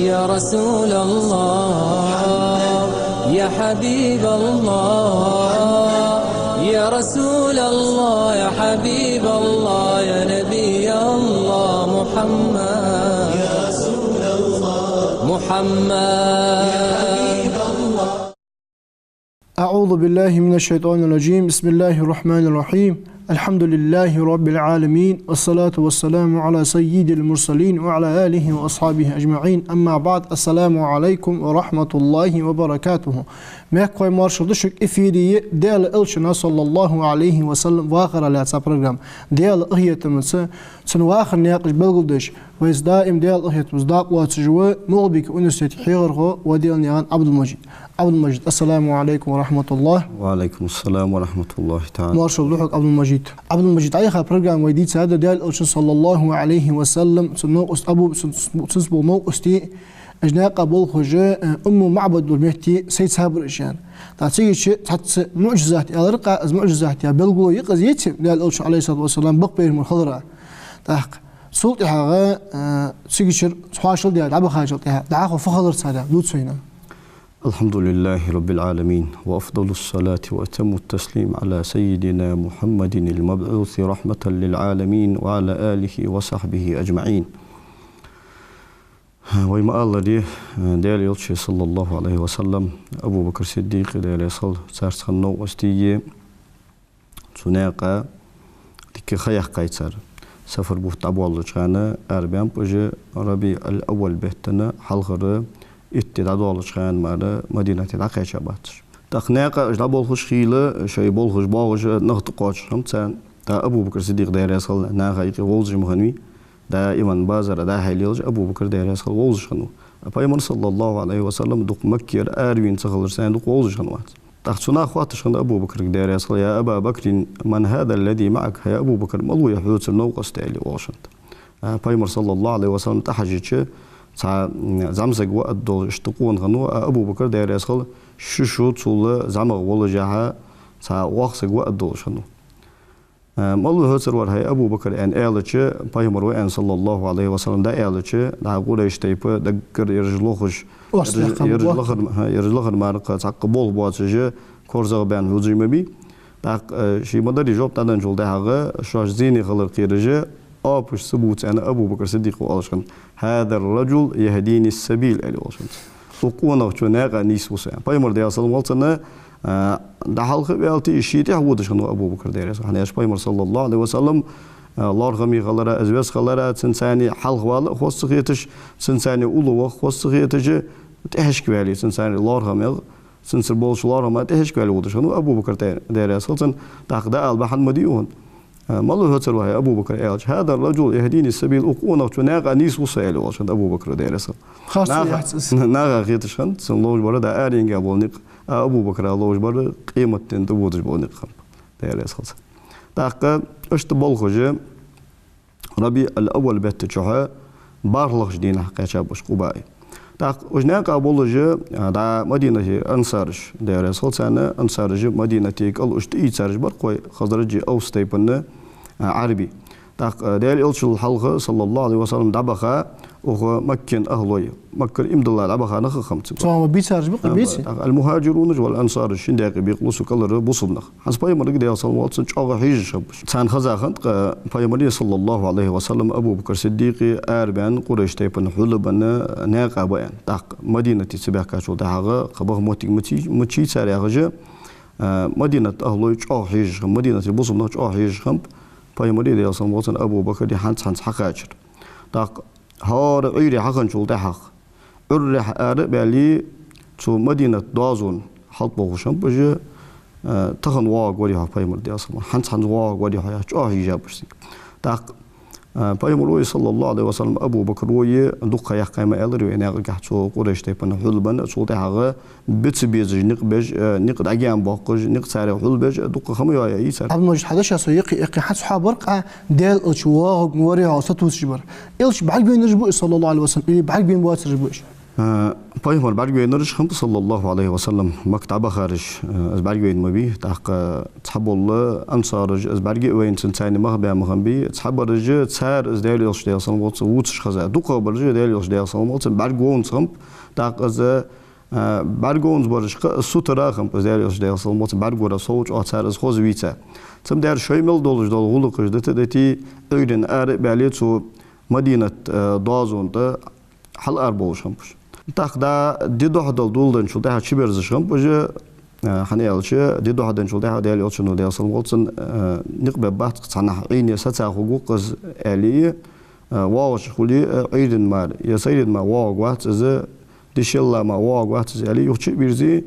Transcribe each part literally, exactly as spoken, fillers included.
يا رسول الله، يا حبيب الله، يا رسول الله، يا حبيب الله، يا نبي الله محمد. يا رسول الله، محمد. يا حبيب الله. أعوذ بالله من الشيطان الرجيم. بسم الله الرحمن الرحيم. الحمد لله رب العالمين، والصلاة والسلام على سيد المرسلين وعلى آله وأصحابه أجمعين. أما بعد. السلام عليكم ورحمة الله وبركاته. Мехкахой, моаршал да шуга. Эфире я Даьла Элчан, صلى الله عليه وسلم, вахара лаьца программа. Даьла къахетамца, цун вахара наькъаш белгалдеш, вайца даим Даьла къахетамца дакъа лоацаш ва МагӀалбике университета хьехархо Ваделнаькъан Ӏабдул-Мажид. Ӏабдул-Мажид, السلام عليكم ورحمة الله. وعليكم السلام ورحمة الله تعالى. Моаршал да хьога, Ӏабдул-Мажид. Ӏабдул-Мажид, Ӏайха программа вай дийцад Даьла Элчан, صلى الله عليه وسلم, цун новкъост Абу-, цун, цун, цунца бола новкъостий, уж наькъа болхаш, э, Умму МаӀбад йолча метте сецабар уж, аьнна. ТӀаккха цигача цхьацца муӀжизат аьлар-кх, из муӀжизат я белгало я-кх из, еций Даьла Элчан, عليه الصلاة والسلام, бакъ пайхамар хилара. ТӀаккха цул тӀехьагӀа, э, цигачара хьоашал даь дӀабахачул тӀехьагӀа, дӀахо фу хилар цар, дувца вайна. الحمد لله رب العالمين، وأفضل الصلاة وأتم التسليم على سيدنا محمد المبعوث رحمة للعالمين وعلى آله وصحبه أجمعين. Вай ма аллара, Даьла Элчеи, صلى الله عليه وسلم, Абу Бакр Сиддикъи, Даьла раьза хилва царца, хинна новкъостий, цу наькъа дикка ха яьккхай цар. Сафар бутт дӀабоалача хана арабаьннаб уж, РабиӀул-Аввал бетта хьалхара итт ди дӀадоалача хана мара Мадинате дӀакхаьча бац уж. ТӀаккха наькъа уж дӀаболхаш хилла, шоай болхаш боагӀаш нах тӀакхоачаш хиннаб царна. ТӀаккха Абу Бакр Сиддикъ, Даьла раьза хилва, наха юкъе вовзаш ма хиннавий, даим базара дӀа-хьа лелаш Абу Бакр, Даьла раьза хилва, вовзаш хиннав. А Пайхамар, صلى الله عليه وسلم, дукха Маккера аравена ца хиларца, цхьана дукха вовзаш хиннавац. ТӀаккха цу наха хоатташ хиннад Абу Бакрага, Даьла раьза хилва: «يا أبا بكر، من هذا الذي معك؟» «ХӀай Абу Бакр, мала ва ер хьоцара новкъост?» — аьле оалаш хиннад. А Пайхамар, صلى الله عليه وسلم, тӀахьежача, цхьа, м, зӀамсаг ваӀад долаш иштта къона хиннав, а Абу Бакр, Даьла раьза хилва, ши шу цул зӀамагӀа волашехьа, цхьа воккха саг ваӀад долаш хиннав. «Э, мала ва хьоцара вар, хӀай Абу Бакр?» — аьнна аьлча, Пайхамар ва аьнна, صلى الله عليه وسلم, дӀааьлча, дӀа Къурайш тайпа даггара ераш лохаш, Орс ераш, лехкам ераш бо. Лахар, хӀа, ераш лахар мара-кх цхьаккха болх боацаш, корзагӀбаьнна хьувзаш ма бий. ТӀаккха, э, ше ма дарра жоп дӀаденначул тӀехьагӀа, шоаш зене хилар кхераш, оапаш ца бувца, аьнна, Абу Бакр Сиддикъа оалаш хиннад: «هذا الرجل يهديني السبيل», — аьле оалаш хиннад цо. «Укх къонахчо наькъа нийсву са». Пайхамар, Даьла салам хилда цунна, а, дӀахьалха а ваьлча, из ший тӀехьа водаш хиннав Абу Бакр, Даьла раьза хилва. ХӀана аьлча Пайхамар, صلى الله عليه وسلم, а, лоархӀаме хилара, из веза хилара, цунца цхьана хьалхавала а хоза ца хеташ, цунца цхьана уллув ваха хоза ца хеташ, тӀехьашка ваьле, цунца цхьана лоархӀамех, цунцара болча лоархӀамех тӀехьашка ваьле водаш хиннав Абу Бакр, Даьла раьза хилва цунна. ТӀаккха дӀаала бахьан ма дий укхун. «Э, мала ва хьоцара вар, хӀай Абу Бакр?» — аьлча, «هذا الرجل يهديني السبيل», укх къонахчо наькъа нийсву са, аьле оалаш хиннад Абу Бакра, Даьла раьза хилва. Харц Наха, яц из. Наха хеташ хиннад, цунна ловш бар дӀа аренга бола никъ, а Абу Бакра ловш бар къематдийнахьа тӀаводаш бола никъ хиннаб, Даьла раьза хилва цунна. ТӀаккха иштта болхаш, РабиӀул-Аввал бетта чухь бархӀлагӀча дийнахьа кхаьчаб уж Къубае. ТӀаккха уж наькъа болаш, а, дӀа Мадинате ансараш, Даьла раьза хилва царна, ансараш Мадинате кӀал уж тӀаийцараш бар-кх вай, Хазраджи Авс тайпан, а, Ӏарбий. ТӀаккха, а, Даьла Элчал хьалха, صلى الله عليه وسلم, дӀабаха укх Маккан ахӀлой, Маккара иман дилла дӀабаха нах а хиннаб цигача. Цу хана бийцараш ба-кх, а, бийцай? ТӀаккха ал-мухӀаджирунаш вал ансараш шин даькъе бекъалу цу кӀалара бусалба нах. ХӀанз Пайхамарга, Даьла салам хилда цунна, чӀоагӀа хьежаш хиннаб уж. Царна хеза хиннад-кх Пайхамари, صلى الله عليه وسلم, Абу Бакр Сиддикъи арабаьнна Къурайш тайпан хьулбенна наькъа ба аьнна. ТӀаккха Мадинате ца баьхкачул тӀехьагӀа кхы баха моттиг ма ца, ма ца йий цар яхаш, а, Мадината ахӀлой чӀоагӀа хьежаш хиннаб, Мадинатера бусалба нах чӀоагӀа хьежаш хиннаб Пайхамари, Даьла салам хилда цунна, Абу Бакри хӀанз-хӀанз хьакхачар. ТӀаккха хӀара Ӏуйре хьахинначул тӀехьагӀа, Ӏуйрехьа ара а баьле, цу Мадината доазон хьалтӀаболхаш хиннаб уж, э, тахан воагӀаргварий хьо, Пайхамар, Даьла салам хилда цунна, хӀанз-хӀанз воагӀаргварий хьо яхаш, чӀоагӀа хьежаб уж цига. ТӀаккха, э, Пайхамаро, صلى الله عليه وسلم, Абу Бакро дукха ха яьккхай ма аьларий вай наькъагахьа, цу Къурайш тайпан хьулбенна, цул тӀехьагӀа бе ца безаш никъ беш, э, никъ дӀагаьна боаккхаш, никъ царех хьулбеш, дукха ха ма йоай из цар. Ӏабдул-Мажид, хьадеш а со йоккхий, йоккхий, хӀанз хьо бар-кх Даьла Элча воагӀаргварий хьо сатувсаш бар. Элча бӀаргавайнараш ба уж, صلى الله عليه وسلم, или бӀаргавайна боацараш ба уж? А, пайхамар бӀаргавайнараш хиннаб, саллаллахӀу Ӏалайхи ва саллам, Макка дӀабахараш, а, из бӀаргавайна ма бий, тӀаккха цхьабола ансараш, из бӀарга а вайна, цун царна мах баь ма хиннабий, цхьабараш, цар из Даьла Элча, Даьла салам хилда цунна, вувцаш хеза, дукхагӀбараш Даьла Элча, Даьла салам хилда цунна, бӀаргавайнца хиннаб, тӀаккха из, а, бӀаргавайнца барашка из сутара хиннаб, из Даьла Элча, Даьла салам хилда цунна, бӀаргавайра сов чӀоагӀа цар из хоза вийца. Цамдера шоай мел долаш дола гӀулакхаш дита а дитий, Ӏуйранна ара а баьле, цу Мадинат, а, доазон тӀа хьалаарабовлаш хиннаб уж. ТӀаккха дӀа ди духьадала доладенначул тӀехьагӀа чуберзаш хиннаб уж, а, хӀана аьлча, ди духьаденначул тӀехьагӀа Даьла Элчано, Даьла салам хилда цунна, а, никъ бергбац-кх цхьаннахьа, Ӏийне саца хургва-кх из, аьле, а, воагӀаш хуле, а, Ӏуйранна мара, е сайранна мара воагӀаргвац из, дешал мара воагӀаргвац из, аьле, юха чу а бирзе,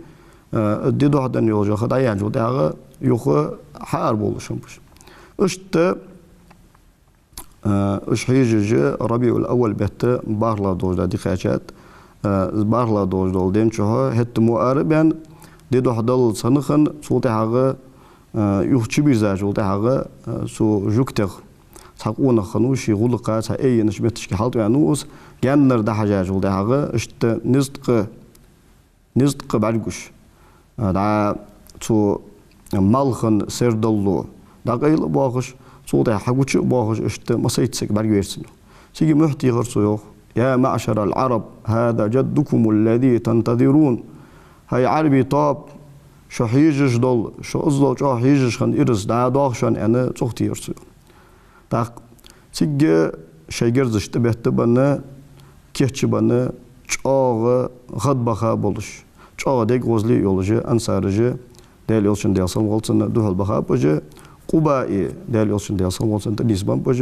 а, ди духьаденна йолаш йола ха дӀаяьнначул тӀехьагӀа юха хьаарабовлаш хиннаб уж. Иштта, а, уж хьежаш РабиӀул-Аввал бетта бархӀлагӀа долаш да ди кхаьчад. А, бархӀлагӀа долаш дола ден чухь хӀаьта мо ара а баьнна, ди духьадаллалца хинна, цул тӀехьагӀа, а, юха чубирзачул тӀехьагӀа, а, цу жугтех цхьа къонах хиннав, ший гӀулакха цхьа айеннача метташка хьалтӀаваьннав из, гаьннара дӀахьежачул тӀехьагӀа, иштта низ ткъа низ ткъа бӀаргагуш, а, дӀа цу малхан сердало дӀакъайла а боахаш, цул тӀехьагӀа хьагуча а боахаш, иштта массайтта саг бӀаргавайра цунна. Цига мухь техар цо, йоах: «يا معشر العرب، هذا جدكم الذي تنتظرون». ХӀай Ӏарбий тоаба, шо хьежаш дола, шо иззал чӀоагӀа хьежаш хинна ираз дӀадоах шоана, аьнна, цӀогӀа техар цо, йоах. ТӀаккха цига шоай герзаш тӀабеттабенна, кийчбенна, чӀоагӀа гӀадбаха болаш, чӀоагӀа дегагӀозле а йолаш ансараш Даьла Элчанна, Даьла салам хилда цунна, духьал бахаб уж, Къубаъе Даьла Элчанна, Даьла салам хилда цунна, тӀанийсбеннаб уж,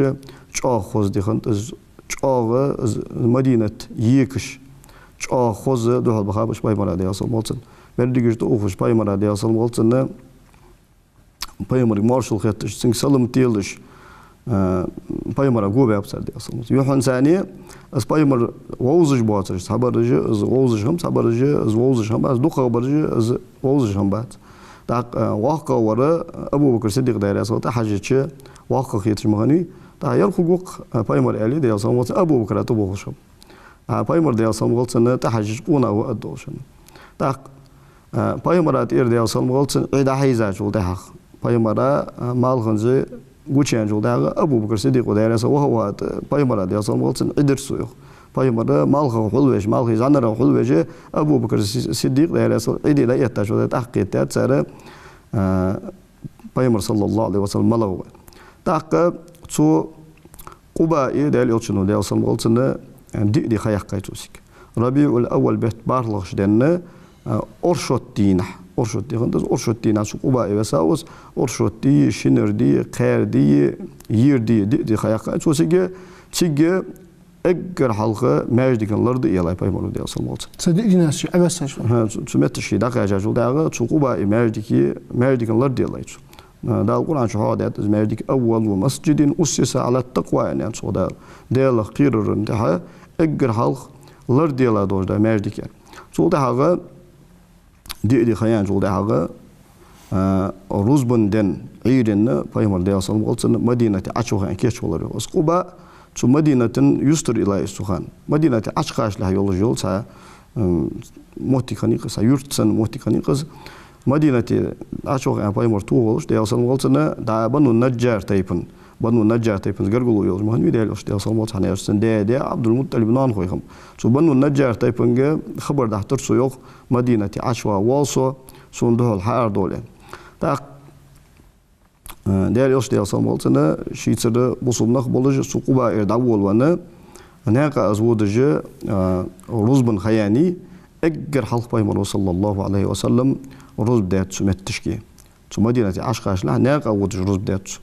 чӀоагӀа хоза ди хиннад из, чӀоагӀа из Мадинат екаш, чӀоагӀа хоза духьал бахаб уж пайхамара, Даьла салам хилда цунна. Берригаш тӀаухаш пайхамара, Даьла салам хилда цунна, пайхамарга моаршал хетташ, цунга салам телаш, а, пайхамара го баьб цар, Даьла салам хилда цунна. Юххьанца а из пайхамар вовзаш боацараш, цхьабараш из вовзаш хиннаб, цхьабараш из вовзаш хиннабац, дукхагӀбараш из вовзаш хиннабац. ТӀаккха, а, воккхагӀвар Абу Бакр Сиддикъ, Даьла раьза хилва цунна, тӀахьежача, воккхагӀа хеташ ма хиннавий. ТӀаккха: «Ер хургва-кх, а, пайхамар», — аьле, Даьла салам хилда цунна, Абу Бакра тӀабувхаш хиннаб. А пайхамар, Даьла салам хилда цунна, тӀахьежача къонах ва аргдолаш хиннав. ТӀаккха, а, пайхамара тӀера, Даьла салам хилда цунна, Ӏи дӀахьийзачул тӀехьагӀа, пайхамара, а, малханза гучаяьнначул тӀехьагӀа Абу Бакр Сиддикъо, Даьла раьза хилва цунна, ваха а ваха, пайхамара, Даьла салам хилда цунна, Ӏи дир цо, йоах. Пайхамар малхах хьулвеш, малхий зӀанарах хьулвеш, Абу Бакр Си-, Сиддикъ, Даьла раьза хилва цунна, Ӏи де дӀаэттачул тӀехьагӀа тӀакхийттад цар, а, пайхамар, саллаллахӀу Ӏалайхи ва саллам, малагӀа ва. ТӀаккха цу Къубаъе Даьла Элчано, Даьла салам хилда цунна, диъ ди ха яьккхай цо цига. РабиӀул-Аввал бетта бархӀлагӀча денна, а, оршот дийнахьа, оршот ди хиннад из, оршот дийнахьа цу Къубаъе висав из, оршот ди, шинара ди, кхаьра ди, ера ди, диъ ди ха яьккхай цо цига, цига эггара хьалха маьждига лард а елай пайхамара, Даьла салам хилда цунна. Цу диъ дийнахьа ше Ӏовессачул. ХӀа, цу, цу метташка дӀакхаьчачул тӀехьагӀа цу Къубаъе маьждиге, маьждига лард елай цо. А, Дала Къуръан чу хьоахадаьд из маьждиг: «أول مسجد أسس على التقوى», аьнна, цо Дала. Даьлах кхерара тӀехьа эггара хьалха лард елла долаш да маьждиг, аьнна. Цул тӀехьагӀа диъ ди ха яьнначул тӀехьагӀа, а, рузбан ден Ӏуйранна пайхамар, Даьла салам хилда цунна, Мадинате Ӏочуваха аьнна кийчвалар, йоах. Из Къубаъ цу Мадинатан юстара йиллай из цу хана. Мадинате Ӏочукхачалехь йолаш йола цхьа, м, моттиг хиннай-кх из, цхьа юрт санна моттиг хиннай-кх из. Мадинате Ӏочуваха аьнна пайхамар тохавелча, Даьла салам хилда цунна, дӀа Бану Наджжар тайпан, Бану Наджжар тайпанца гаргало йолаш ма хиннавий Даьла Элча, Даьла салам хилда цунна, хӀана аьлча цун даь-даь Ӏабдул-МутӀалиба ноанахой хиннаб. Цу Бану Наджжар тайпанга хабар дахьийтар цо, йоах: «Мадинате Ӏочуваха воал со, сона духьал хьаарадовла», аьнна. ТӀаккха, а, Даьла Элча, Даьла салам хилда цунна, шийцара бусалба нах болаш, цу Къубаъера дӀаволавенна, наькъа из водаш, а, рузбан ха яьннай, эггара хьалха пайхамаро, саллаллахӀу Ӏалайхи ва саллам, рузба даьд цу метташка. Цу Мадинате Ӏочукхачалехь наькъа водаш рузба даьд цо.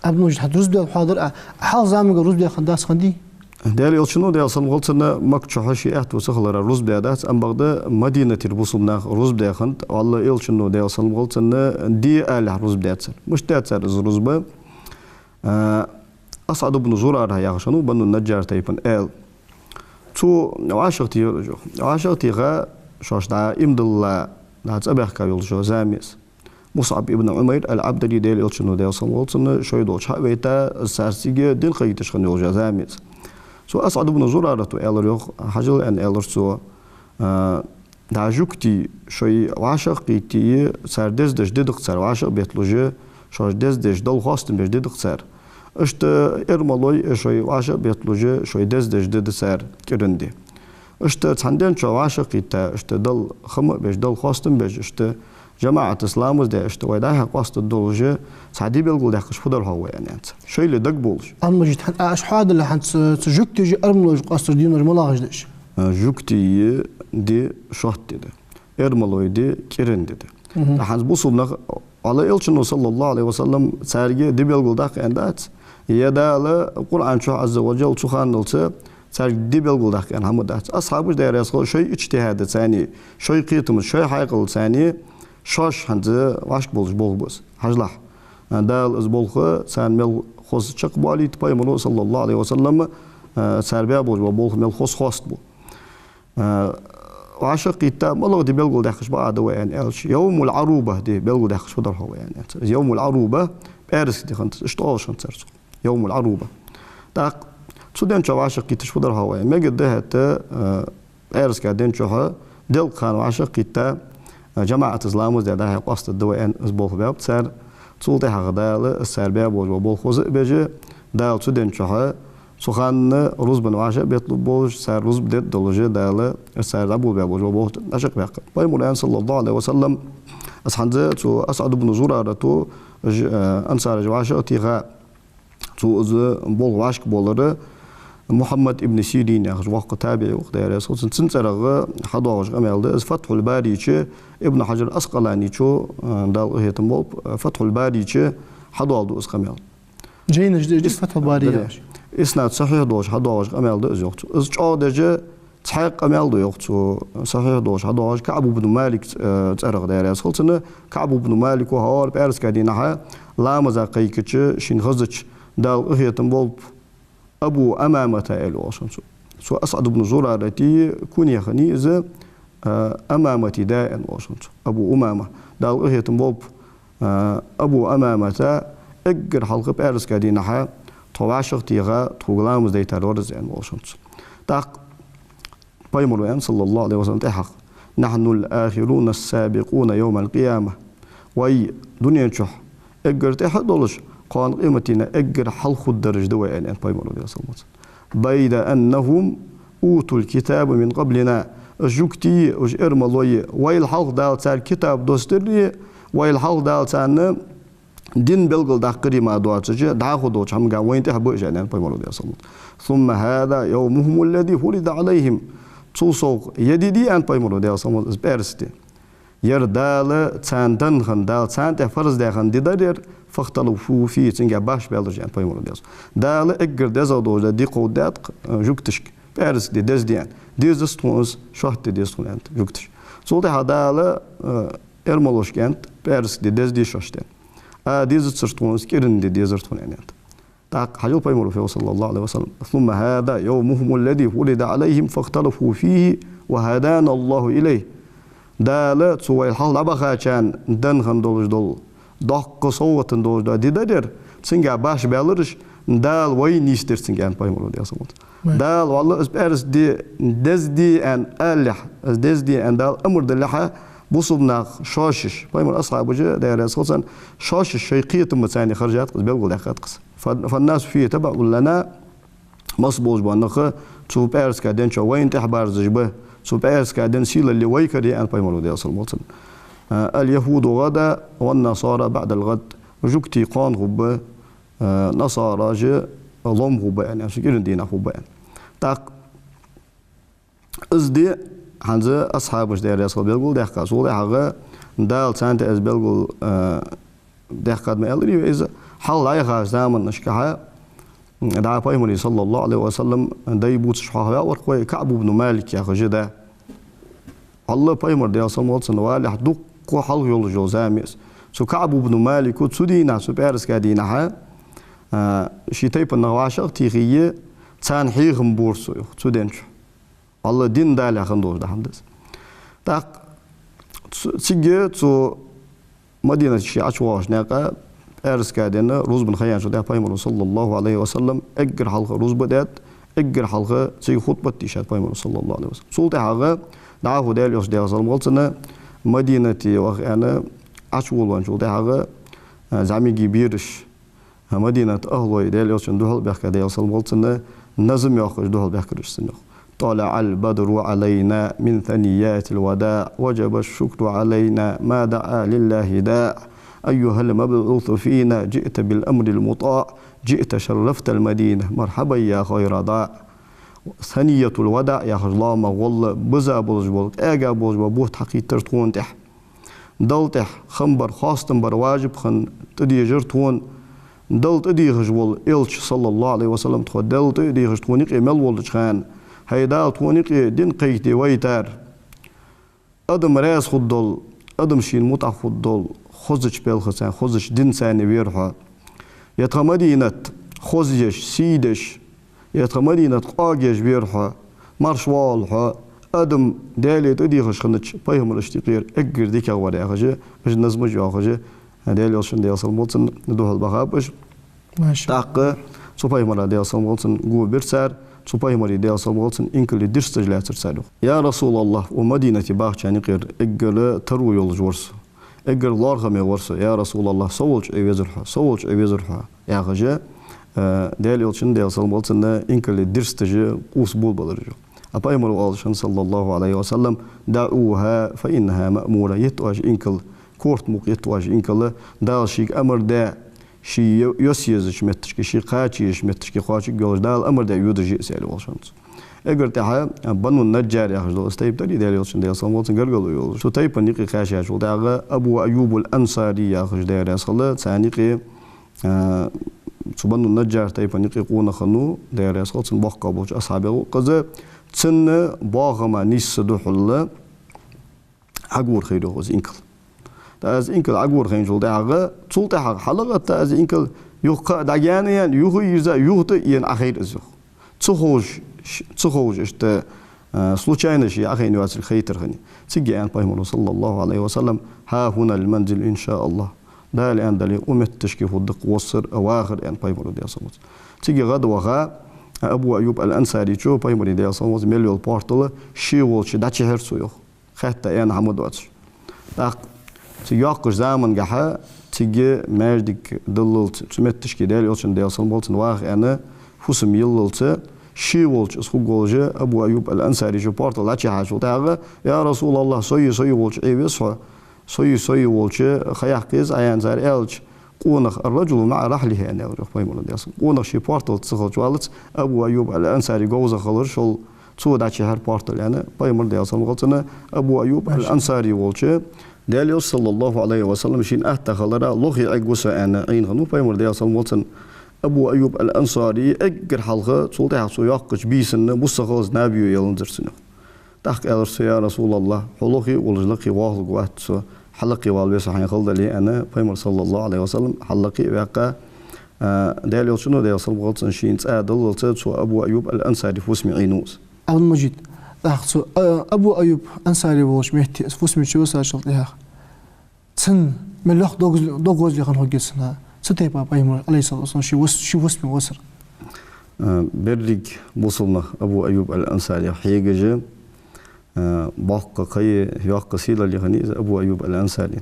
Абдул-Мажид, хьа рузба даьд хьоадар, а хьалха замангара рузба даь хинна дац хиннадий? Даьла Элчано, Даьла салам хилда цунна, Макка чухь ший аьтта ва ца хилара рузба даь дац, амма бакъда Мадинатера бусалба наха рузба даь хиннад, валлахӀи, Элчано, Даьла салам хилда цунна, де алалехь рузба даьд цар. Мишта даьд цар из рузба? А, АсӀад ибн Зурара яхаш хиннав Бану Наджжар тайпан аьла. Цо вӀашагӀтехар уж, йоах. ВӀашагӀтеха, шоашта дӀа иман дилла, дӀа цӀабаьхка йолаш йола зама я из. МусӀаб ибн Ӏумайр ал-Ӏабдари, Даьла Элчано, Даьла салам хилда цунна, шоай долча хьа а вайта, из царца цига дин кхайкадеш хинна йолаш йола зама я из. Цу АсӀад ибн Зурарата аьлар йоах, хьажал аьнна аьлар цо, а, дӀа жугтий шоай вӀашагӀкхийтте, цар дездеш ди да-кх цар вӀашагӀ бетталуш, шоаш дездеш Далла хоастам беш ди да-кх цар. Иштта эрмалой шоай вӀашагӀ бетталуш, шоай дездеш ди да цар кӀиранди. Иштта цхьан ден чу вӀашагӀкхийтта, иштта Далла хӀама а беш, Далла хоастам беш, иштта жамаӀатаца ламаз даь, иштта вай дӀа-хьа къоастадолаш, цхьа ди белгалдаьккхача фу дар хьогӀ вай, аьнна, аьннад цо. Шоайла дагаболаш. Амма жит хьан, а, аш хьоадале хьанца, цу жугтий жи эрмалой къоасташ дийнаш малагӀаш да уж? А, жугтий ди шоатта ди да. Эрмалой ди кӀиранди да. Мгм. ТӀаккха хӀанз бусалба нах, Аллахӏа элчано, саллаллаху Ӏалайхи ва саллам, царга ди белгалдаккха аьнна дац. Е Дала Къуръан чу, Ӏазза ва жалла, цу ханналца царга ди белгалдаккха аьнна хӀама дац. Асхьабаш, Даьла раьза хилва, шоай ичтихӀада царна, шоай кхетамца, шоай хьаькъалца царна, шоаш хӀанз вӀашка болаш болх ба из. Хьажалахь, Дала из болх царна мел хоза чакхбоалийта, пайхамаро, саллаллаху Ӏалайхи ва саллам, цар баь болаш бола болх мел хоза хоастабу. А, вӀашагӀкхийтта малагӀа ди белгалдаьккхача бакъахьа да вай, аьнна аьлча, йовмул-Ӏаруба ди белгалдаьккхача фу дар хьогӀ вай, аьнна аьннад цо. Из йовмул-Ӏаруба пӀаьраска ди хиннад из, иштта оалаш хиннад цар цох. Йовмул-Ӏаруба. ТӀаккха цу ден чу вӀашагӀкхийтача фу дар хьогӀ вай? Мегаргда хӀаьта, а, пӀаьраска ден чухьа делкъа хана вӀашагӀкхийтта, а, жамаӀатаца ламаз даь дӀа-хьа къоастаргда вай, аьнна, из болх баьб цар. Цул тӀехьагӀа Дала из цар баь болаш бола болх хоза а беш, Дала цу ден чухьа цу хана рузбана вӀашагӀ бетталургболаш, цар рузба дергдолаш, Дала из цар дӀаболабаь болаш бола болх дӀачакхбаьккхаб. Пайхамаро аьннад, саллаллаху Ӏалайхи ва саллам, из хӀанз цу АсӀад ибн Зурарата, ж-, а, ансараша вӀашагӀтеха, цо из болх вӀашка болар, Мухьаммад ибн Сирин яхаш воккха табиӀи ва-кх, Даьла раьза хилва цунна, цун цӀерагӀа хьадоагӀаш къамаьл да из. Фатхьул-Бари чу, Ибн Хьаджар Ӏаскъаланичо, а, Дала къахетам болба, Фатхьул-Бари чу хьадоаладу из къамаьл. Жайнаш да из, Фатхьул-Бари яхаш. Иснад сахьихь долаш хьадоагӀаш къамаьл да из, йоах цо. Из чӀоагӀдеш цхьаькха къамаьл да, йоах цо, сахьихь долаш хьадоагӀаш КаӀб ибн Малик, э, цӀерагӀа, Даьла раьза хилва цунна. КаӀб ибн Малико хӀара пӀаьраска дийнахьа ламаза кхайкача, шийна хазача, Дала къахетам болба, Абу Умамата аьле оалаш хиннад цо. Цу АсӀад ибн Зурарата кунья хиннай из, э, Умамата даь аьнна оалаш хиннад цо. Абу Умама, Дала къахетам болба, а, Абу Умамата эггара хьалха пӀаьраска дийнахьа тхо вӀашагӀтеха, тхога ламаз дайтар вар из, аьнна оалаш хиннад цо. ТӀаккха пайхамаро аьннад, саллаллаху Ӏалайхи ва саллам, тӀехьагӀа: «نحن الآخرون السابقون يوم القيامة». Вай дунен чухь эггара тӀехьа а долаш, кхоана къематдийнахьа эггара хьалха хургдараш да вай, аьннад пайхамаро, Даьла салам хилда цунна. «بيد أنهم أوتوا الكتاب من قبلنا». Уж жугтий, уж эрмалой, вайла хьалха Дала царга китаб доссадир, вайла хьалха Дала царна ди белгалдаккхар мара доацаш, дӀахо долча хӀаманга вайна тӀехьа ба уж, аьннад пайхамаро, Даьла салам хилда цунна. «ثم هذا يومهم الذي فرض عليهم». Цул совгӀа ер ди дий, аьннад пайхамаро, Даьла салам хилда цунна, из пӀаьраска ди. Ер Дала царна денна хинна, Дала царна тӀа фарз даь хинна ди дар ер, «فاختلفوا فيه», цунга башха баьлар уж, аьннад пайхамаро, Даьла салам хилда цунна. Дала эггара дезагӀа долаш да ди кховдадаьд-кх, э, жугташка, пӀаьраска ди деза ди аьнна. Дезац тхона из, шоатта ди деза тхона, аьннад жугташа. Цул тӀехьагӀа Дала, э, эрмалошка аьннад, пӀаьраска ди деза ди шоашта аьнна. А, дезацар тхона из, кӀиранди ди дезар тхона, аьннад. ТӀаккха хьажал, пайхамаро фу йоах, саллаллаху Ӏалайхи ва саллам: «ثم هذا يومهم الذي فرض عليهم فاختلفوا فيه وهدانا الله إليه». Дала цу вайла хьалха дӀабахачарна денна хинна долаш дола, доккха совгӀатана долаш дола ди дар ер, цунга башха баьлар уж, Дала вайна нийсдир цунга, аьннад пайхамаро, Даьла салам хилда цунна. Дала, валлахӀи, из пӀаьраска ди деза ди аьнна алалехьа, из деза ди аьнна Дала амар далехьа, бусалба нах шоаш-шоаш, пайхамара асхьабаш, Даьла раьза хилва царна, шоаш-шоаш шоай кхетамца царна хержад-кх из, белгалдаьккхад-кх из. «فالناس فيه تبع لنا». Масса болаш бола нах цу пӀаьраска ден чу вайна тӀехьабарзаш ба, цу пӀаьраска ден сийлалла вай кара я, аьннад пайхамаро, Даьла салам хилда цунна. «اليهود غدا والنصارى بعد الغد». Жугтий кхоана хургба, а, насараш лом хургба, аьнна, цу кӀиранди дийнахьа хургба, аьнна. ТӀаккха из ди хӀанз асхьабаша, Даьла раьза хилва, белгалдаьккхад. Цул тӀехьагӀа Дала царна тӀа из белгал, а, даьккхад ма аьларий вай из. Хьалха дӀаяхача заманашкахьа, дӀа пайхамара, саллаллаху Ӏалайхи ва саллам, дай бувцаш хьоахаваь вар-кх вай, КаӀб ибн Малик яха жида. Аллахӏ, пайхамар, Даьла салам хилда цунна, валехь дукха хьалха йолаш йола зама я из. Цу КаӀб ибн Малико цу дийнахьа, цу пӀаьраска дийнахьа, а, ший тайпан нах вӀашагӀтехе, царна хьехам бора цо, йоах, цу ден чу. Аллахӏ дин далехь хинна долаш дола хӀама да из. ТӀаккха ц-, цига цу Мадината ше ӀочувоагӀача наькъа пӀаьраска ден рузбан ха яьнначул тӀехьагӀа пайхамаро, саллаллаху Ӏалайхи ва саллам, эггара хьалха рузба даьд, Эггара хьалха цига хутбат дийшад пайхамара, саллаллаху Ӏалайхи ва саллам. Цул тӀехьагӀа дӀахо Даьла Элча, Даьла салам хилда цунна, Мадинате ваха аьнна, Ӏочуволавенначул тӀехьагӀа, а, зӀамига бераш, а, Мадината ахӀлой Даьла Элчана духьал баьхкаб, Даьла салам хилда цунна, назам йоаккхаш духьал баьхкаб уж цунна. طلع البدر علينا من ثنيات الوداع وجب الشكر علينا ما دعا لله داع. أيها المبعوث فينا جئت بالأمر المطاع جئت شرفت المدينة مرحبا يا خير داع. Саниятул-вадаӀ яхаш лоамагӀа гӀолла биза болаш бола, къаьга болаш бола бутт хьакхийттар тхона тӀехьа. Далла тӀехьа хам бар, хоастам бар важиб хинна тӀадежар тхона. Далла тӀадийхаш вола Элча, саллаллаху Ӏалайхи ва саллам, тхо Далла тӀа а дийхаш тхона юкъе мел волча хана, хӀай Дала, тхона юкъе дин кхайкаде вайтар. Адам раьза хургдола, адам шийна мутӀахь хургдола хозача пхьалкхаца, хозача динца вера хьо. Е тха Мадинат хозъеш, сийдеш, е тха Мадинат къогъеш вера хьо, марша воагӀалва хьо, адам Даьлага тӀадийхаш хиннача пайхамарашта юкъера эггара дикагӀа вар, яхаш, уж назмаш йоахаш, Даьла Элчана, Даьла салам хилда цунна, духьал бахаб уж. Маша. ТӀаккха цу пайхамара, Даьла салам хилда цунна, го бир цар, цу пайхамара, Даьла салам хилда цунна, инкалий дирсташ лаьцар цар, йоах. Я РасулаллахӀ, укх Мадинате бахачарна юкъера эггара таро йолаш вар со, эггара лоархӀаме вар со, я РасулаллахӀ, со волча Ӏе везар хьо, со волча Ӏе везар хьо, яхаш, э, Даьла Элчана, Даьла салам хилда цунна, инкалий дирсташ къувса болабелар уж, йоах. А пайхамара оалаш хиннад, саллаллаху Ӏалайхи ва саллам: دعوها فإنها مأمورة. Йита оаш инкал, корта мукъа йита оаш инкал, Дала шийга амар даь, ше йо-, йоса езача метташка, ше кхача езача метташка кхоачаргйолаш, Дала амар даь йодаш я из, аьле, оалаш хиннад цо. Эггара тӀехьа Бану Наджжар яхаш дола из тайпа дар, Даьла Элчана, Даьла салам хилда цунна, гаргало йолаш. Цу тайпан юкъе кхаьчачул тӀехьагӀа Абу Айюбул Ансари яхаш, Даьла раьза хилва царна юкъе, а, цу Бану Наджжар тайпан юкъе къонах хиннав, Даьла раьза хилва цунна, боккхагӀа болча асхьабех ва укхаза, цунна боахама нийсса духьал Ӏогора хайр, йоах, из инкал. ТӀаккха из инкал Ӏогора хайначул тӀехьагӀа, цул тӀехьагӀа хьалгӀатта из инкал юха дӀагаьна яьнна, юха а йирза, юха тӀа а ена Ӏохайра из, йоах. Ца ховш, ца ховш иштта, а, случайно ше Ӏохайна йоацилга хайтар хиннай. Цига аьннад пайхамара, саллаллаху Ӏалайхи ва саллам: ها هنا المنزل إن شاء الله. Дала аьнна дале, укх метташка хургда-кх воссар а вахар, аьннад пайхамара, Даьла салам хилда цунна. Цига гӀадваха, Абу Айюб ал-Ансарийчо пайхамара, Даьла салам хилда цунна, мел йола портал ше волча дӀачухьар цо, йоах, хаьтта аьнна хӀама доацаш. ТӀаккха цига йоккхача замангахьа цига маьждиг диллалца, цу метташка Даьла Элчана, Даьла салам хилда цунна, ваха аьнна фусам йиллалца, ше волча из хургволаш Абу Айюб ал-Ансарийчо портал дӀачухьачул тӀехьагӀа: я РасулаллахӀ, со а, со а волча Ӏе веза хьо, со а, со а волча ха яккха еза Ӏа, аьнна цар аьлча, къонах: الرجل مع رحله, аьнна аьлар, йоах, пайхамара, Даьла салам хилда цунна. Къонах ший порталца ца хилча валлалца, Абу Айюб ал-Ансари говзах хилар шоал, цо дӀачухьар портал, аьнна, пайхамара, Даьла салам хилда цунна, Абу Айюб ал-Ансари волча, Даьла Элча, саллаллаху Ӏалайхи ва саллам, шийна атта хилара лохе Ӏергва со, аьнна, Ӏийна хиннав пайхамар, Даьла салам хилда цунна. Абу Айюб ал-Ансари эггара хьалха, цул тӀехьагӀа цо йоаккхача бийсанна, бусалба хоза наб йо яланзар цунна. ТӀаккха аьлар цо: я РасулаллахӀ, хьо лохе а волаш, лакхе воахалургвац со, хьалакхе вала веза со хьайна хала дале, аьнна, пайхамар, саллаллаху Ӏалайхи ва саллам, хьаллакхе а ваьккха, а, Даьла Элчано, Даьла салам хилда цунна, шийна цӀа диллалца, цо Абу Айюб ал-Ансари фусаме Ӏийнав из. Ӏабдул-Мажид, тӀаккха цу, а, Абу Айюб Ансари волча метте из фусаме чувоссачул тӀехьагӀа, цун мел йоккха дог-, дог гӀозле хинна хургья цунна, цу тайпара пайхамар, Ӏалайхи ссалату вассалам, ший вос-, ший фусаме воссар? А, беррига бусалба нах Абу Айюб ал-Ансарех хьегаш, а, боккха кхы а йоккха сийлалле хиннай из Абу Айюб ал-Ансари.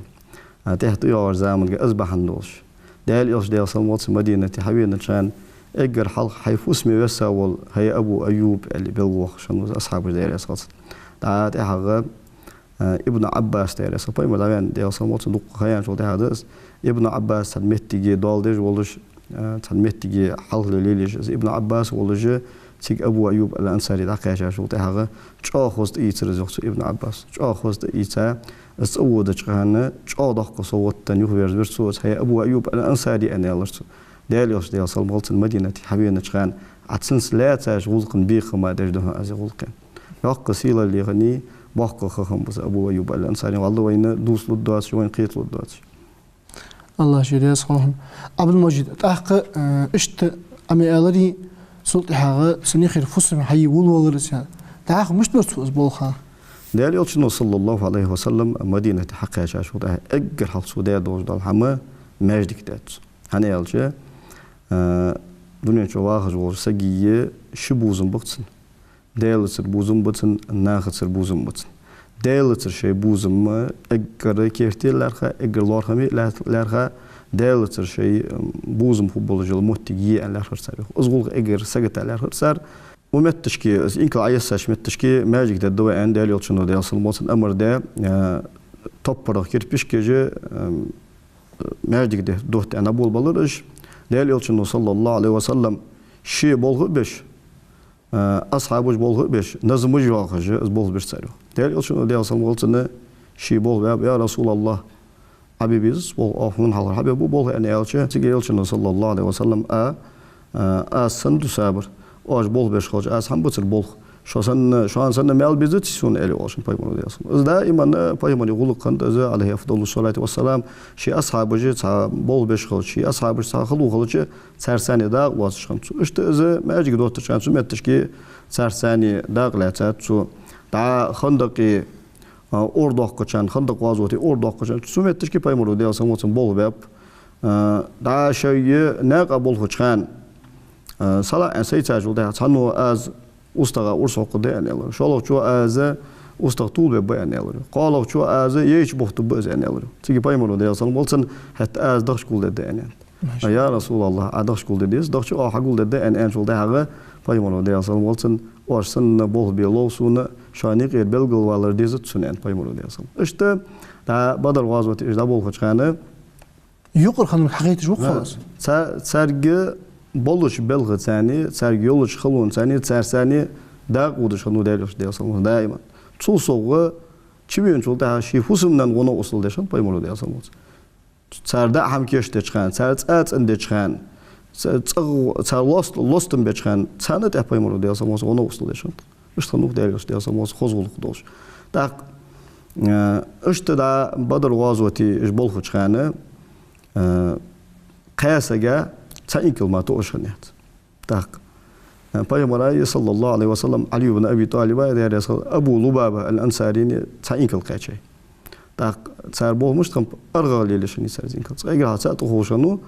А, тӀехьа тӀайоагӀача заманга из бахьан долаш, Даьла Элча, Даьла салам хилда цунна, Мадинате хьавенача хана, эггара хьалха хьай фусаме весса вола, хӀай Абу Айюб, аьле, белгалвоаккхаш хиннав из асхьабаша, Даьла раьза хилва царна. ДӀа тӀехьагӀа, а, Ибн Ӏаббас, Даьла раьза хилва, пайхамар дӀаваьнна, Даьла салам хилда цунна, дукха ха яьнначул тӀехьагӀа да из. Ибн Ӏаббас цхьан меттиге доал деш волаш, а, цхьан меттиге хьалхале лелаеш из Ибн Ӏаббас волаш, цига Абу Айюб ал-Ансари дӀакхаьчачул тӀехьагӀа чӀоагӀа хоза тӀаийцар из, йоах цо, Ибн Ӏаббас. ЧӀоагӀа хоза тӀаийца, из цӀаводача хана чӀоагӀа доккха совгӀат денна юхаверзавир цо из. ХӀай Абу Айюб ал-Ансари, аьнна, аьлар цо, Даьла Элча, Даьла салам хилда цунна, Мадинате хьавенача хана Ӏа цунца лаьцача гӀулакха бекхам деш да хьона аз из гӀулакх. Йоккха сийлалле хиннай, боккха ха хиннаб из Абу Айюб ал-Ансари, валлахӀи, вайна дувцалургдоацаш, вайна кхеталургдоацаш. АллахӀ ший раьза хилва хьона. Ӏабдул-Мажид, тӀаккха, э, иштта Ӏа ма аьларий, цул тӀехьагӀа цун юхера фусам хьайийя вулвелар из, аьнна. ДӀахо мишта вир цо из болх? Даьла Элчано, саллаллаху Ӏалайхи ва саллам, Мадинате хьакхаьчачул тӀехьагӀа эггара хьалха цо даь долаш дола хӀама маьждиг даьд цо. ХӀана аьлча, а, Дунен чу вахаш волча сага ши бувзам ба-кх цун. Даьлацара бувзам ба цун, нахацара бувзам ба цун. Даьлацара шоай бувзам эггара керте лаьрхӀа, эггара лоархӀаме лаьрхӀа, Даьлацара шоай, м, бувзам хургболаш йола моттиг е аьнна лаьрхӀар цар, йоах. Из гӀулакх эггара сагота лаьрхӀар цар. Укх метташка, из инкал Ӏоессача метташка, маьждиг дергда вай аьнна, Даьла Элчано, Даьла салам хилда цунна, амар даь, э, топпарах кирпишкаш, э, маьждиг де-, дутта аьнна болабелар уж. Даьла Элчано, саллаллахӀу Ӏалайхи ва саллам, ше болх а беш, э, асхьабаша болх а беш, назмаш а йоахаш, из болх бир цар, йоах. Даьла Элчано, Даьла салам хилда цунна, ше болх баьб: «Я РасулаллахӀ, Ӏа бе безац болх, оаха хьона хьалхара хьабергба болх», — аьнна аьлча, цига Элчано, саллаллахӀу Ӏалайхи ва саллам, а, а, аз санна ду сабар, оаш болх беш хилча, аз хӀана бацар болх? Шо санна, шоана санна маьл безаций сона, аьле оалаш хиннад пайхамара, Даьла салам хилда цунна. Из даиман пайхамара гӀулакх хиннад из, Ӏалайхи афдалу салати ва салам, ший асхьабаша цхьа болх беш хилча, ший асхьабаша цхьа хало хилча, царца цхьана дакъа лоацаш хиннад цо. Иштта из маьждиг доттача хана цу метташка царца цхьана дакъа лаьцад цо. ДӀа хандакъе, а, ура доаккхача хана, хандакъ гӀазоте ура доаккхача хана, цу метташка пайхамара, Даьла салам хилда цунна, болх баьб. А, дӀа шоай наькъа болхача хана, а, салаӀа аьнна сайца йолчул тӀехьагӀа цхьанне аз устагӀа урс хьокхаргда аьнна аьлар. ШоллагӀчо аз устагӀа тувлабергба аьнна аьлар. КхоалагӀчо аз яйча бохийтаргба из аьнна аьлар. Цига пайхамара, Даьла салам хилда цунна, хӀаьта аз дахча гулдергда аьнна аьннад. Ма ша. Я РасулаллахӀ, Ӏа дахча гулдергдий из? Дахча оаха хьагулдергда аьнна аьнначул тӀехьагӀа пайхамара, Даьла салам хилда цунна, оаш санна болх бе лов сона, шоана юкъера белгалвалар дезац сона, аьннад пайхамара, Даьла салам хилда цунна. Иштта дӀа Бадр гӀазоте уж дӀаболхача хана, юкъара хиннар хьахайташ ва-кх из. Ца-, царга болча белхаца цхьана, царга йолча халонца цхьана, царца цхьана дакъа водаш хиннав Даьла Элча, Даьла салам хилда цунна, даиман. Цул совгӀа, чувеначул тӀехьагӀа ший фусам-наьна гӀо-новкъостал деш хиннад пайхамара, Даьла салам хилда цунна. Цар даа хӀама кийчдеча хана, цар цӀа а цӀендеча хана, ц-, цӀагӀа цар лост-, лостам беча хана, царна тӀа пайхамара, Даьла салам хилда цунна, гӀо-новкъостал деш хиннад. Иштта хиннав Даьла Элча, Даьла салам хилда цунна, хоза гӀулакх долаш. ТӀаккха, э, иштта дӀа Бадр гӀазоте уж болхача хана, э, кхаь сага цхьа инкал мара тоъаш хиннаяц. ТӀаккха, э, пайхамара, саллаллахӀу Ӏалайхи ва саллам, Ӏали ибн Аби ТӀалиба, Даьла раьза хилва, Абу Лубаба ал-Ансарийна цхьа инкал кхаьчай. ТӀаккха цар болх мишта хиннаб, аргӀагӀа лелаеш хиннай цар из инкал. Цкъа эггара хьалха цаӀ тӀаховш хиннав,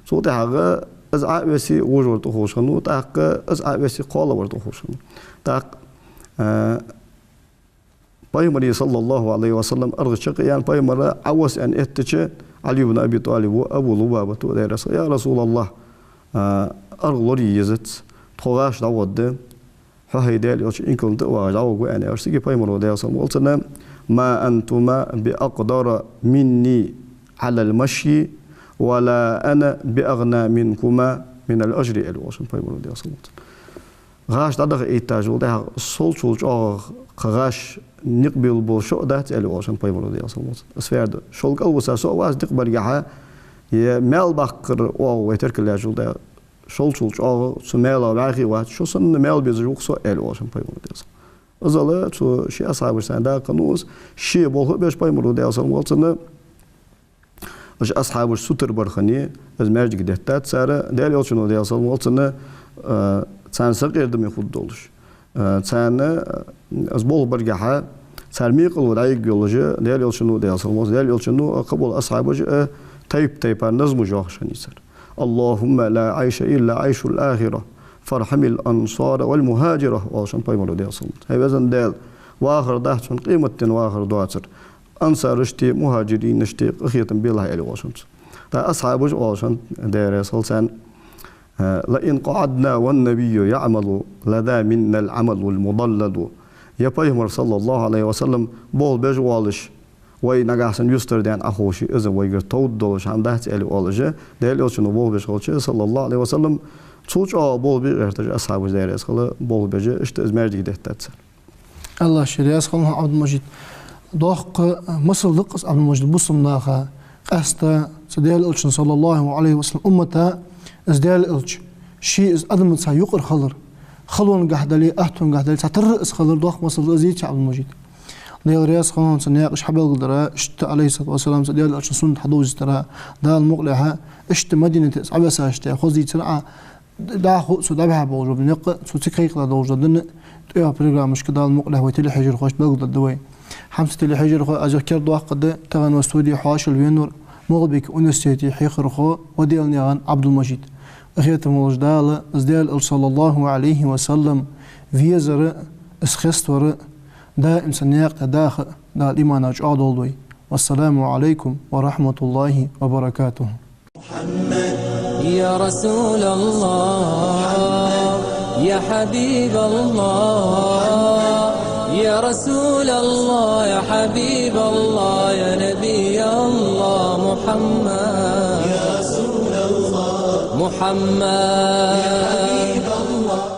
цул тӀехьагӀа из Ӏо а веце, вож вар тӀаховш хиннав, тӀаккха из Ӏо а веце, кхоалагӀвар тӀаховш хиннав. ТӀаккха, э, пайхамара, саллаллахӀу Ӏалайхи ва саллам, аргӀа чакхъяьнна, пайхамар Ӏовас аьнна эттача, Ӏали ибн Аби ТӀалиба, Абу Лубабата, Даьла раьза хилва: «Я РасулаллахӀ, а, аргӀа лорае езац, тхо гӀаш дӀагӀоргда, хьо, хӀай Даьла Элча, инкална тӀа а вагӀаш дӀагӀоргва», — аьнна аьлча, цига пайхамара, Даьла салам хилда цунна: «ما أنتما بأقدر مني على المشي ولا أنا بأغنى منكما من الأجر», — аьле оалаш хиннад пайхамара, Даьла салам хилда цунна. ГӀаш дӀадахийтачул тӀехьагӀа, сол чул чӀоагӀагӀа кхы гӀаш никъ белла болаш шо а дац, аьле оалаш хиннад пайхамара, Даьла салам хилда цунна. Из фу яхар да? Шол кӀал виса со а вац дикъа баргахьа, е маьл баккхара оагӀув вай теркалъяьчул тӀехьагӀа, шол чул чӀоагӀагӀа цу маьлах вӀаьхий вац, шо санна маьл безаш ва-кх со, аьле оалаш хиннад пайхамара, Даьла салам хилда цунна. Иззал цу ший асхьабашца цхьана дакъа хиннав из, ше болх а беш, пайхамара, Даьла салам хилда цунна, уж асхьабаш сутара бар хиннай, из маьждиг деттад цар, Даьла Элчано, Даьла салам хилда цунна, э, царна сакъердаме хургдолаш. Э, царна, э, из болх баргахьа, цар мекъало дӀайига йолаш, Даьла Элчано, Даьла салам хилда цунна, Даьла Элчано, а, кхы бола асхьабаш а, э, тайп-тайпара назмаш йоахаш хиннай цар. «اللهم لا عيش إلا عيش الآخرة، فارحم الأنصار والمهاجرة», — оалаш хиннад пайхамара, Даьла салам хилда цунна. ХӀай везан Даьла, вахар дац хьона къематден вахар доацар, ансараштеи мухӀажиринашта къахетам белахь, аьле оалаш хиннад цо. ТӀаккха асхьабаша оалаш хиннад, Даьла раьза хилва царна: «لئن قعدنا والنبي يعمل لذا منا العمل المضلل». Е пайхамар, саллаллахӀу Ӏалайхи ва саллам, болх беш воалаш, вай нагахьа санна юстара даьнна Ӏоховше, из вайгара товргдолаш хӀама дац, аьле оалаш, Даьла Элчано болх беш хилча, саллаллахӀу Ӏалайхи ва саллам, цул чӀоагӀа болх бе гӀерташ асхьабаш, Даьла раьза хилва, болх беш, иштта из маьждиг деттад цар. АллахӀ ший раьза хилва хьона, Ӏабдул-Мажид. Доккха масал да-кх из, Ӏабдул-Мажид, бусалба наха, къаьстта цу Даьла Элчан, саллаллахӀу Ӏалайхи ва саллам, уммата, из Даьла Элча, ше из адамаца юкъара хилар, халонгахьа дале, аттонгахьа дале, цхьатарра из хилар доккха масал да из, йиц, Ӏабдул-Мажид. Даьла раьза хилва хьона цун наькъаш хьабелгалдара, иштта, Ӏалайхи ссалату вассалам, цу Даьла Элчан суннат хьадовзийтара, Дала мукъалехьа, иштта Мадинате из Ӏовессача тӀехьа хоза дийцар Ӏа, дӀахо а цо дӀабихьа болаш бола никъ, цо цига кхайкадаь долаш дола дин, тӀехьа программашка, Дала мукъалехьа, вай телехьежархошта белгалдергда вай. Хьамсара телехьежархой, аз юха кердадоаккхаргда, тахан вай студе хьоашалгӀа венавар МагӀалбике университете хьехархо Ваделанаькъан Ӏабдул-Мажид. Къахетам болаш Дала, из Даьла Элча, саллаллахӀу Ӏалайхи ва саллам, везар а, из хеставар а, даим са наькъа тӀа даха а Дала имана чӀоагӀа долда вай. Вассаламу Ӏалайкум ва рахьматуллахӀи ва баракатухӀ. يا رسول الله، يا حبيب الله، يا رسول الله، يا حبيب الله، يا نبي الله محمد. يا رسول الله، محمد. يا حبيب الله.